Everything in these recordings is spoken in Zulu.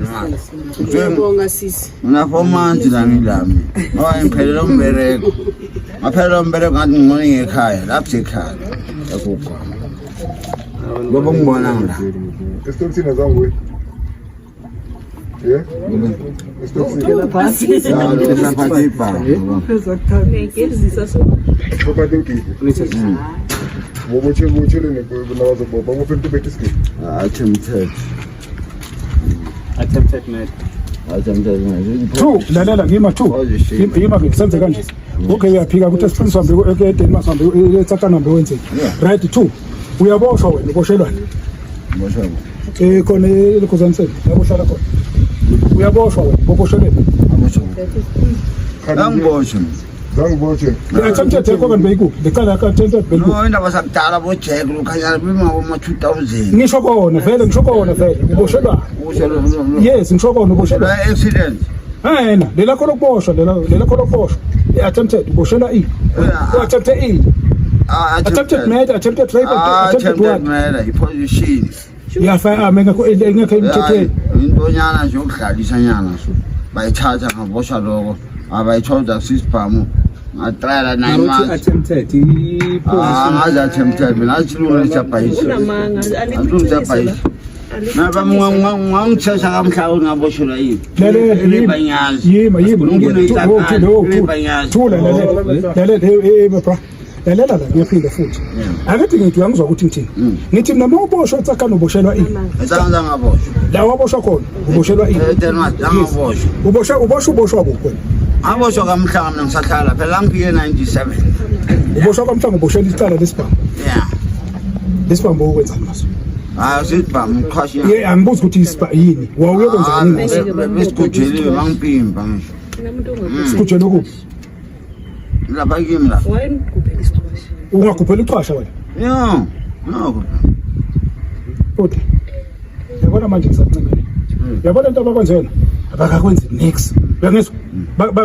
eDenmark. Ngiyabonga sisi. Ngina 4 months la ngilami. Ngoba ngiphelele umbereko. Ngaphelele umbereko ngathi ngcono ngekhaya, lapha ekhaya. Ekugwa. Ngoba ngibona ngila. Esitokisini azange uye. Yeah? Esitokisini. Lapha ibhamu. Ngiyagezisa so. Baphathe isigidi. Bobotshele botshele nabazobopha bophe into bethe isigidi. Attempted. Attempted murder. Attempted murder. Two, lalela ngima two. Oh, Yima ke senze kanje. Okay, uyaphika ukuthi esifuni sihambe eDenmark sihambe eTsakana hambe wenzeni. Yeah. Right two. Uyaboshwa wena uboshelwani? Boshwa. Khona eLokhuzaniseni lapho uhlala khona. Uyaboshwa wena uboshelweni. Aboshwa. Angiboshwa. Zange ubotshwe. Attempted yakho kanti beyikuphi? Lecala ka attempted beyikuphi? No, indaba sakudala boJack lokhanyana bima 2000. Ngisho kona vele, ngisho kona vele uboshelwani? Usho Yes, ngisho kona uboshelwani. accident. Yena, lela khona ukuboshwa, lela khona ukuboshwa. I-attempted uboshelwa ini? Yeah. U-attempted ini? Attempted murder, attempted rape, attempted Attempted what? murder, i-position. Ya firearm engekho engekho emthethweni. Intonyana nje yokudlalisa nyana so. Bayithatha ngaboshwa lokho. Abayithola kusisibhamu. Ngatrayela 9 Marothi months. attempted Ah, i-position. ngazi attempted mina asilungu siyabhayisa. Unamanga. Asilungu siyabhayisa. Naba ngangithesha kamhla ngaboshelwa yini? Lalela yima. Ibanyazi. Yima yima. Unkulunkulu Thula, uyithakala. Ibanyazi. Thula lalela. Lalela hey hey bra. Lalela la ngiyaphinda futhi. Akithi ngithi uyangizwa ukuthi ngithini. Ngithi mina mawuboshwa eTsakana uboshelwa ini? Esangizange ngaboshwa. La waboshwa khona uboshelwa ini? EDenmark angaboshwa. Uboshwa uboshwa uboshwa kuphi wena? Ngaboshwa kamhlanga mina ngisahlala phela ngifike 97. Uboshwa kwaMhlanga uboshelwa icala lesibhamu. Yeah. Lesibhamu ukwenzani ngaso? Hayi sibhamu ngiqhasha. Ye angibuzi ukuthi isibha yini. Wawuyokwenzani ngaso? Besigujeliwe bangipimba ngisho. Kunomuntu ongakuthi. Sigujele kuphi? Lapha kimi la. Wayemgubhela isiqwashi. Ungakhuphela uqhasha wena. No. No. Futhi yabona manje ngisakuncenga le. Yabona into abakwenze yona? Abakakwenzi nix. Uyangizwa?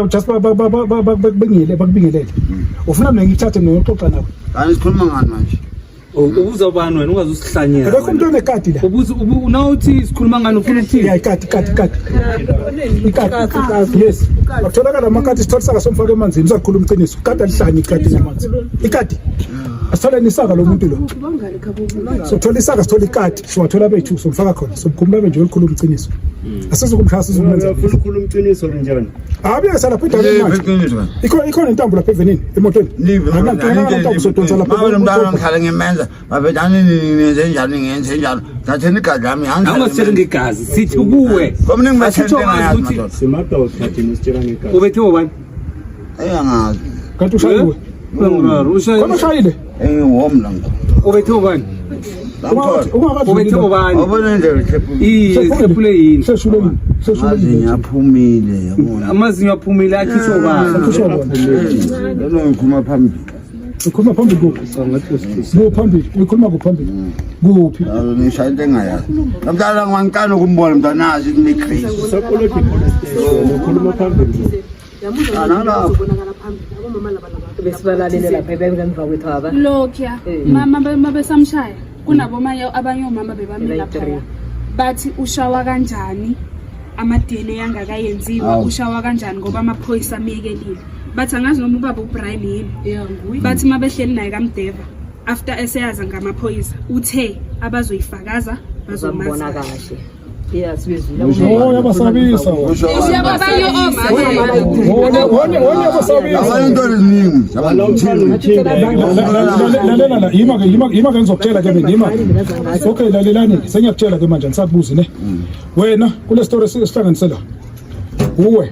Just bakubingile bakubingelele. Ufuna mina ngithathe mina ngixoxa nawe. Kanti sikhuluma ngani manje? Ubuza ubani wena ungaze usihlanyela. Akekho umuntu onekati la. Ubuza nawuthi sikhuluma ngani ufuna ukuthini? Ya ikati ikati ikati. Ikati. Yes. Akutholakala amakati sithola isaka somfaka emanzini uzakhuluma iqiniso. Ikati alihlanye ikati namanzi. Ikati. Asithole isaka lo muntu lo. Bangani khabo. Sothola isaka sithola ikati siwathola bethu somfaka khona somkhumula benje olukhuluma iqiniso. Asizukumshaya sizukumenza. Ufuna ukukhuluma iqiniso njani? Abuye salapha endaweni Live manje. iqiniso. Ikhona intambo lapha evenini emotweni. Live. Akunanto sodonsa lapha. Mama lo mntwana ngihlale ngimenza. Babetani nenze njani ngenze njalo. Thatheni igazi lami Awungasitsheli ngegazi sithi kuwe. Komningi Asitsho bathente wazi ngayazi ukuthi madoda. Simadoda thina sitshela ngegazi. ubethe ubani? Eh angazi. Kanti ushayiwe. Unguraro Khona ushaye. ushayile. Engiwom la ngikho. Ubethe ubani? Lamthola. Ubethe ubani? Wabona indlela ehlephule. Iye, hlephule yini? Seshule yini? Seshule Amazinyo yini? aphumile yabona. Amazinyo aphumile akhishwe ubani? Akhishwa bona. Lona ngikhuluma phambili. Ukhuluma phambili kuphi? Ku phambili, ukhuluma ku phambili. Kuphi? Ngishaya into engayazi. Lo mntwana ngiqala ukumbona mntwana nazi ukuthi ngicrazy. Sakolodi police station ukhuluma phambili. Yamuzwa Ah, nalapho. uzobonakala phambili. Abomama laba laba. Besibalalele lapha bengemva kwethu aba. Lokhuya mama mabesamshaya kunabomanye abanye omama bebamile Beba laphaya yi-three. bathi ushawa kanjani ama-DNA angakayenziwa Awu. ushawa kanjani ngoba amaphoyisa amekelile bathi angazi noma ubaba uBrian yini Yeah, nguye. bathi uma behleli naye kamdeva after eseyaza ngamaphoyisa uthe abazoyifakaza Bazambona bazomazi kahle. Yeah, sibezwile. Oh, yabasabisa. abanye omama Wona wona wona yabasabisa. Yabona into eziningi. Abantu Lalela la, yima ke yima yima ke ngizokutshela ke mina yima. Okay, lalelani ke sengiyakutshela ke manje angisakubuzi ne. Wena kule story esihlanganise la. Uwe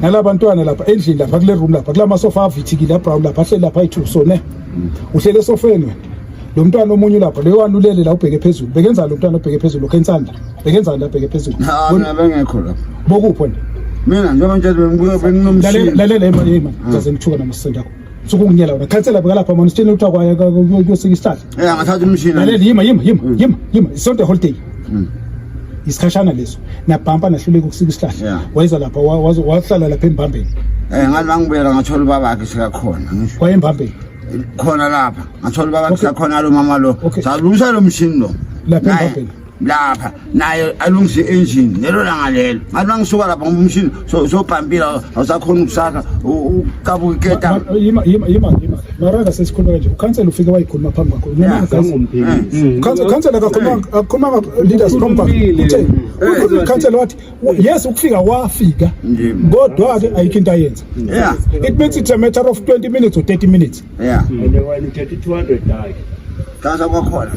nalabantwana lapha endlini lapha kule room lapha kulama sofa avithikile abrown lapha ahleli lapha ayi2 so ne. Uhlele esofeni wena. Lo mntwana omunye lapha leyo wanulele la ubheke phezulu. Bekenza lo mntwana obheke phezulu lokho ensanda. Bekenzani la ubheke phezulu? Ha mina bengekho lapha. Bokuphi wena? Mina njengoba ngitshela bengibuye Lalela benginomshini. lalela yima yima. Ngizaze ngithuka namasisende akho. Sukunginyela wena. Khansela bekalapha manje sitshela ukuthi akwaya kuyosika isihlahla. Eh ngathatha umshini. Lalela yima yima yima yima yima isonto holiday. Isikhashana leso. Nabhampa nahluleka ukusika isihlahla. Yeah. Wayeza lapha wahlala lapha embambeni. Eh ngathi bangibuyela ngathola ubabakhe sekakhona ngisho. Wayembambeni. Khona lapha. Ngathola ubabakhe Okay. sekakhona lo mama lo. Okay. Salungisa lo mshini lo. Lapha Naye- embambeni. Lapha naye alungise i-engine lelo langa lelo. Ngathi mangisuka lapha ngoba umshini sobhampila awusakhona ukusakha uqabuka iketa. Yima yima yima yima. Maraka sesikhuluma kanje. Ukhansela ufike wayikhuluma phambi kwakho. Yeah. Ngumphikisi. Ukhansela akakhuluma akakhuluma leaders phambi kwakho. Uthe ukhuluma ukhansela wathi yes ukufika wafika. Kodwa ke ayikho into ayenza. Yeah. It means it's a matter of 20 minutes or 30 minutes. Yeah. And wena uthatha i-200 yakhe. Sasa kwakhona.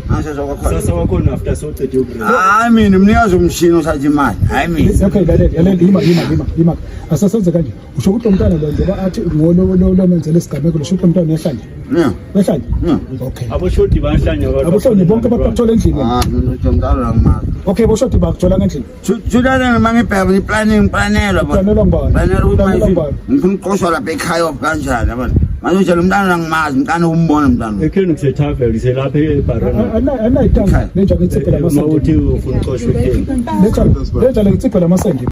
Sasa kwakhona. Sasa wakhona after sowucede ugrade. Hayi mina umnikazi womshini uthatha imali. Hayi mina. Okay, lalela, lalela, yima, yima, yima, yima. Asasenze kanje. Usho ukuthi lo mntwana lo njengoba athi ngolo lo lo menzele isigameko lo sho ukuthi lo mntwana uyahlanya. Yeah. Uyahlanya? Yeah. Okay. Aboshodi bayahlanya abantu. Aboshodi bonke bakuthola endlini. Ah, ngizomdala ngimazi. Okay, boshodi bakuthola ngendlini. Thulane uma ngibheka i-planning ngiplanelwa bona. Uplanelwa ngubani? Planelwa ukuthi Uplanelwa manje ngubani? ngifuna ukuqoshwa lapha ekhaya kanjani yabona. Manje nje lo mntana angimazi ngiqala ukumbona umntana. Ekheni kusethaveni kuselapha eBarana. Anayitanga lenja ngitsiphe Uma lamasende. uthi ufuna ukuqoshwa ekheni. Lenja lenja ngitsiphe lamasende.